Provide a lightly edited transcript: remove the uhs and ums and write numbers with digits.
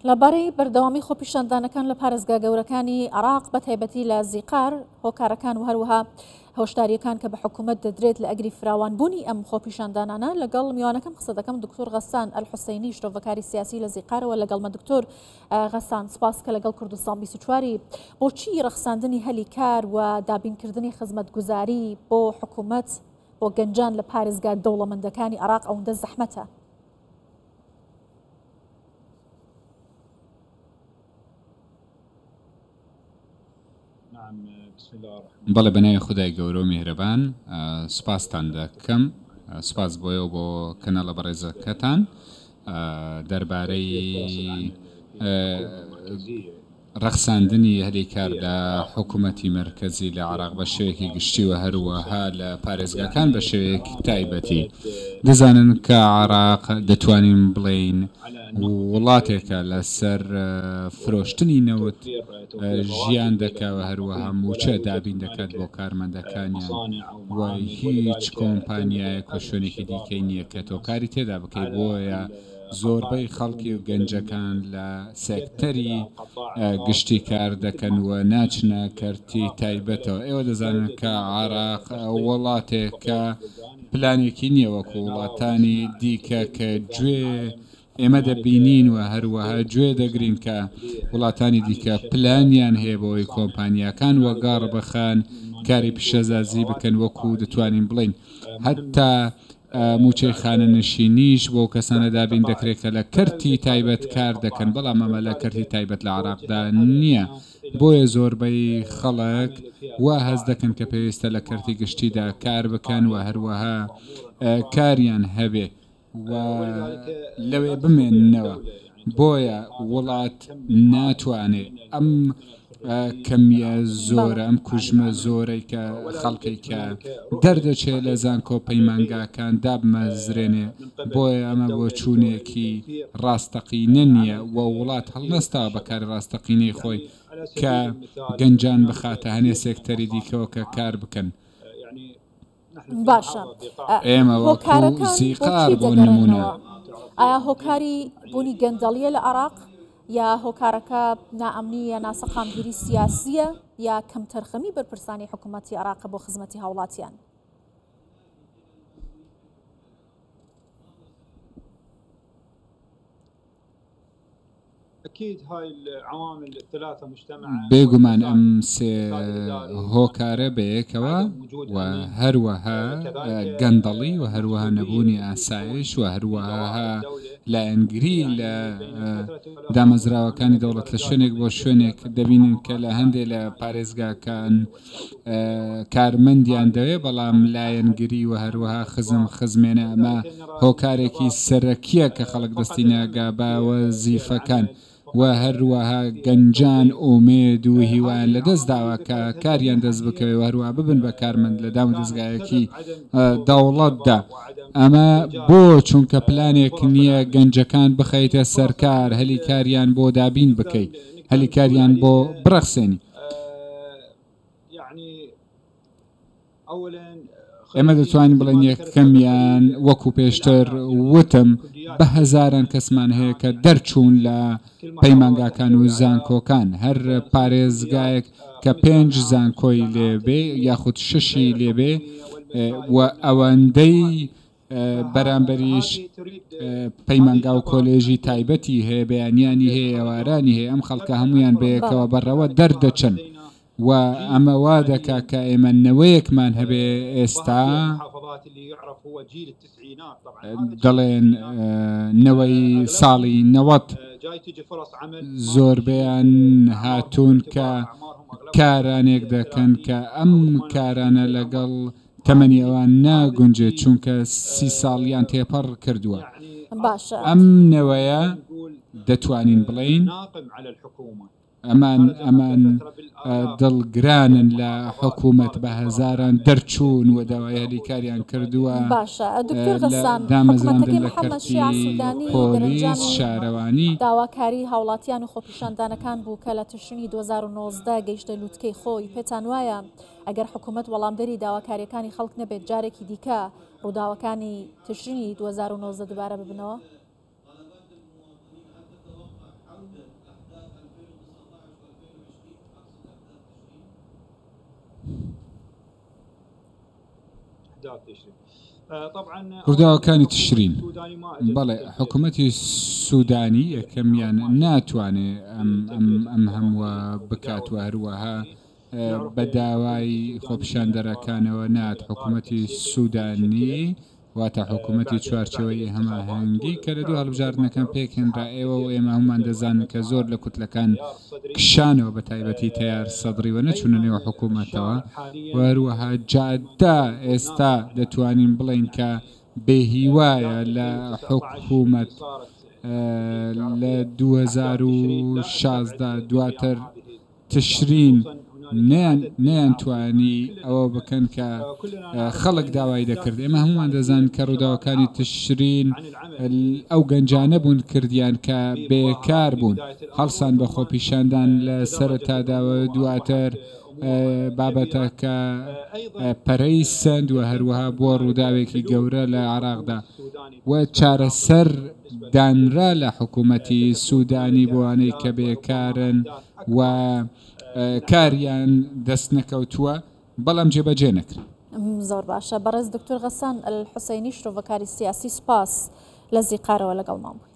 لەبارەی بەردەوامی خۆپیشاندانەکان لە پارێزگا گەورەکانی عێراق بە تایبەتی لە زیقار، هۆکارەکان و هەروەها هۆشدارییەکان کە بە حکوومەت دەدرێت لە ئەگری فراوانبوونی ئەم خۆپیشاندانانە لەگەڵ میوانەکەم قسە دەکەم دکتۆر غەسان ئەلحوسەینی شرۆڤەکاری سیاسی لە زیقارەوە لەگەڵمە دکتۆر غەسان سپاس کە لەگەڵ کوردستان 24 بۆچی ڕەخساندنی هەلی کار و دابینکردنی خزمەتگوزاری بۆ حکوومەت بۆ گەنجان لە پارێزگا دەوڵەمەندەکانی عێراق ئەوەندە زەحمەتە؟ بەڵێ بەناوی خودای گەورە و میهرەبان سوپاستان دەکەم سوپاس بۆیەوە بۆ کەناڵە بەڕێزەکەتان دەربارەی ڕەخساندنی هەلی کار لە حکوومەتی مەرکەزی لە عێراق بە شێوەیەکی گشتی و هەروەها لە پارێزگاکان بە شێوەیەکی تایبەتی. دەزانن کە عێراق دەتوانین بڵێین وڵاتێکە لەسەر فرۆشتنی نەوت ژیان دەکا و هەروەها مووچە دابین دەکات بۆ کارمەندەکانیان و هیچ کۆمپانیایەک و شوێنێکی دیکەی نییە کە تۆ کاری تێدا بکەی بۆیە زۆربەی خەڵکی و گەنجەکان لە سێکتەری گشتی کار دەکەن و ناچنە کەرتی تایبەتەوە. ئێوە دەزانن کە عێراق وڵاتێکە پلانێکی نییە وەکو وڵاتانی دیکە کە گوێ ئێمە دەبینین و هەروەها گوێ دەگرین کە وڵاتانی دیکە پلانیان هەیە بۆ ئەوەی کۆمپانیاکان وەگەڕ بخەن کاری پیشەزازی بکەن وەکو دەتوانین بڵێین هەتا مووچەی خانەنشینیش بۆ ئەو کەسانە دابین دەکرێت کە لە کەرتی تایبەت کار دەکەن، بەڵام ئەمە لە کەرتی تایبەت لە عێراقدا نییە، بۆیە زۆربەی خەڵک وا هەست دەکەن کە پێویستە لە کەرتی گشتیدا کار بکەن و هەروەها کاریان هەبێ و لەوێ بمێننەوە. بۆیە وڵات ناتوانێ ئەم کەمیە زۆرە ئەم کوژمە زۆرەی کە خەڵکەی کە دەردەچێ لە زانکۆ پەیمانگاکان دابمەزرێنێ بۆیە ئەمە بۆچوونێکی ڕاستەقینە نییە و وڵات هەڵنەستاوە بە کاری ڕاستەقینەی خۆی کە گەنجان بخاتە هەنێ سێکتەری دیکەوە کە کار بکەن. باشە ئێمە وەکو هۆکارەکان زیقار بۆچی بۆ نمونە. دەگەڕێنەوە؟ ئایا هۆکاری بوونی گەندەڵیە لە عێراق یا هۆکارەکە نائەمنی یا ناسەقامگیری سیاسیە یا کەمتەرخەمی بەرپرسانی حکوومەتی عێراقە بۆ خزمەتی هاوڵاتیان؟ بێگومان ئەم سێ هۆکارە بەیەکەوە و هەروەها گەندەڵی و هەروەها نەبوونی ئاسایش و هەروەها لایەنگری لە دامەزراوەکانی دەوڵەت لە شوێنێک بۆ شوێنێک دەبینن کە لە هەندێک لە پارێزگاکان کارمەندیان دەوێ بەڵام لایەنگری و هەروەها خزم خزمێنە ئەمە هۆکارێکی سەرەکیە کە خەڵک دەستی ناگا بە وەزیفەکان و هەروەها گەنجان ئومێد و هیوایان لەدەست داوە کە کاریان دەست بکەوێ و هەروەها ببن بە کارمەند لە دام و دەزگایەکی دەوڵەتدا ئەمە بۆ چونکە پلانێک نییە گەنجەکان بخەیتە سەرکار هەلی کاریان بۆ دابین بکەی هەلی کاریان بۆ بڕەخسێنی. ئێمە دەتوانین بڵێین یەکەمیان وەکو پێشتر وتم بە هەزاران کەسمان هەیە کە دەرچوون لە پەیمانگاکان و زانکۆکان هەر پارێزگایەک کە پێنج زانکۆی لێبێ یاخود شەشی لێبێ و ئەوەندەی بەرامبەریش پەیمانگا و کۆلێژی تایبەتی هەیە بەیانیانی هەیە ئێوارانی هەیە ئەم خەڵکە هەمویان بەیەکەوە بەڕەوە دەردەچن و ئەمە وا دەکا کە ئێمە نەوەیەکمان هەبێ ئێستا دەڵێن نەوەی ساڵی 90 زۆربەیان هاتوون کە کارانێک دەکەن کە ئەم کارانە لەگەڵ تەمەنی ئەوان ناگونجێت چونکە سی ساڵیان تێپەڕ کردووە. باشە. ئەم نەوەیە دەتوانین بڵێین ئەمان ئەمان دڵگرانن لە حکوومەت بە هەزاران دەرچوون و داوای هەلی کاریان کردووە باشە دکتۆر لە غەسان دامەزراندن حکوومەتەکەی لە محەممەد کەرتی شیاع سوودانی پۆلیس دەرەنجامی شارەوانی. داواکاری هاوڵاتیان و خۆپیشاندانەکان بوو کە لە تشرینی 2019 گەیشتە لووتکەی خۆی پێتان وایە ئەگەر حکومەت وەڵامدەری داواکارییەکانی خەڵک نەبێت جارێکی دیکە ڕووداوەکانی تشرینی 2019 دووبارە ببنەوە؟ ڕووداوەکانی تشرین، بەڵێ حکوومەتی سوودانی یەکەمیان ناتوانێ ئەم هەمووە بکات و هەروەها بە داوای خۆپیشاندەرەکانەوە نات حکوومەتی سوودانی واتە حکوومەتی چوارچێوەی هەماهەنگی کە لە دوو هەڵبژاردنەکان پێکهێنرا، ئێوە و ئێمە هەموومان دەزانن کە زۆر لە کوتلەکان کشانەوە بە تایبەتی تەیار سەدڕی و نەچوونە نێو حکوومەتەوە و هەروەها جادە ئێستا دەتوانین بڵێین کە بێهیوایە لە حکوومەت لە 2016 دواتر تشرین نەیان نەیانتوانی ئەوە بکەن کە خەڵک داوای دەکرد. ئێمە هەموومان دەزانین کە ڕووداوەکانی تشرین ئەو گەنجانە بوون کردیان کە بێکار بوون، هەڵسان بە خۆپیشاندان لە سەرەتادا و دواتر بابەتەکە پەرەی سەند و هەروەها بووە ڕووداوێکی گەورە لە عێراقدا و چارەسەر دانرا لە حکوومەتی سوودانی بۆ ئەوانەی کە بێکارن و کاریان دەست نەکەوتووە، بەڵام جێبەجێ نەکرا. زۆر باشە بەڕێز دکتۆر غەسان ئەلحوسەینی شرۆڤەکاری سیاسی سوپاس لە زیقارەوە لەگەڵمان بووی.